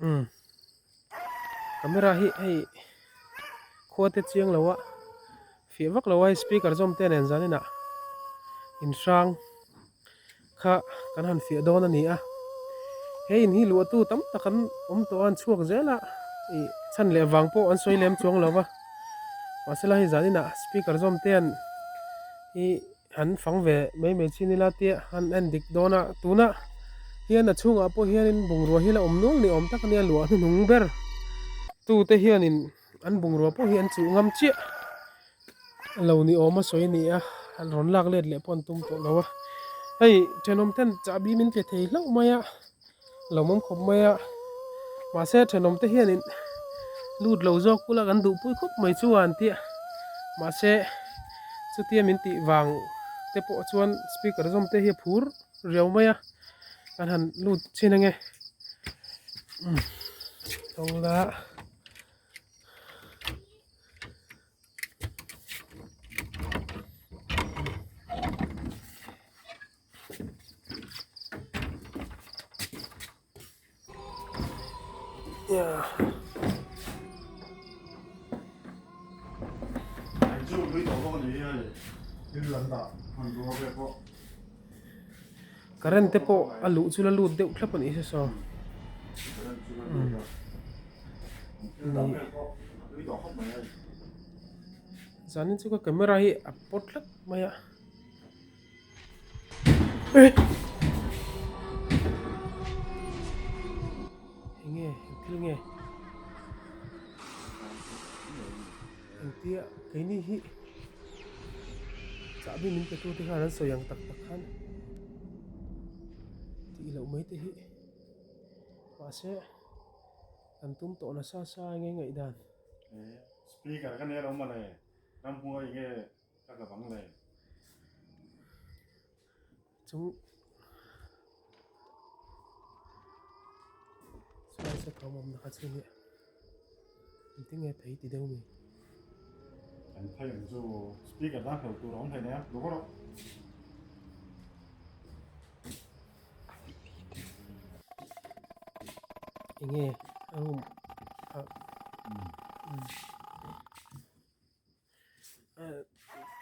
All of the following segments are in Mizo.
Umm camera hi hei khua te chiang lo a fiah vak lo a hei speaker zawm te nen zan inah inhrang kha kan han fiah dawn a ni a he in hi luah tu tam tak an awm tawh a an chhuak zel a ih chhan leh vang pawh an sawi lem chuang lo va mahse la hei zan inah speaker zawm te an ih. An fang ve mai mai chin ila tia an en dik dawn a, tunah hian a chhungah pawh hianin bungrua hi la awm nual ni awm tak a nia luah hnuhnung ber tute hianin an bungrua pawh hi an chuh ngam chiah lo ni awm a sawi a ni a, an rawn lak let leh pawh an tum tawh lo a, hei thenawm ten chahbi min pe thei hlauh mai a. Lo awm khawp mai a, mahse thenawm te hianin lut lo zawk kula kan duhpui khawp mai chu an tia, mahse chutia min tih vang te pawh chuan speaker zawm te hi a phur riau mai a, kan han lut chhin ange umm la. Current te pawh a luh chu la lut deuh thlap a nih hi saw. Zanin chu ka camera hi a pawt tlat mai a. Enge eng thil nge engtia keini hi chahbi min pe tu te khan an sawi ang tak tak khan tih loh mai te hi mahse kan tum tawh nasa sa enge ngaihdan. Speaker ka nei alawm mawle ramhnuai enge Ka tla bang le. Chung chuan se thawm awmna kha chu nia engtin nge phei ti deuh mi. An phei ang chu speaker tan hlauh tur a awm thei nia duh rawh. Enge a room a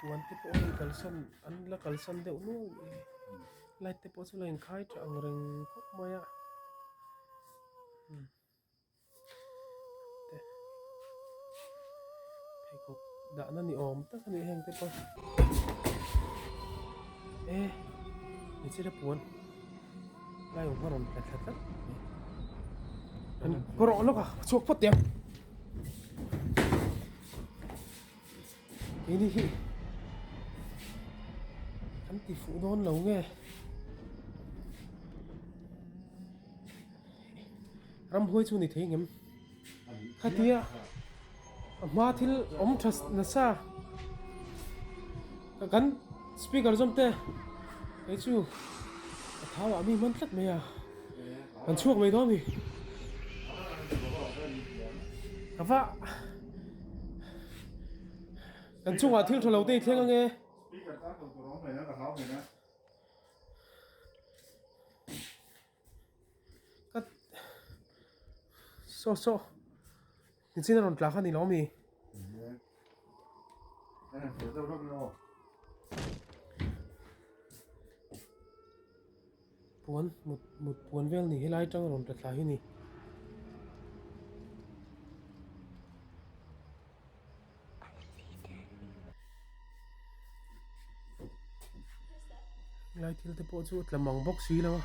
puan te pawh hei kalsan an la kalsan deuh nual mai light te pawh chu la inkhai tha ang reng khawp mai a te pheikhawk dahna ni awm tak a ni heng te pawh e hmeichhia puan lai awm kha rawn tla thla tlat mai an kawr lawk a chhuak phawt teh ang. Keini hi kan ti fuh dawn lo nge ramhuai chu ni thei ngem khatia a hma thil awm tha nasa kan speaker zawm te kei chu a thau ah mi hman tlat mai a kan chhuak mai dawn a ni ka va. Kan chungah thil tha lo te i thleng ange. Ka saw saw nichin a rawn tla kha ni lo mi. Puan mut mut puan vel ni helai atang rawn tla thla hi ni. Helai thil te pawh chu a tla mang bawk si lo a.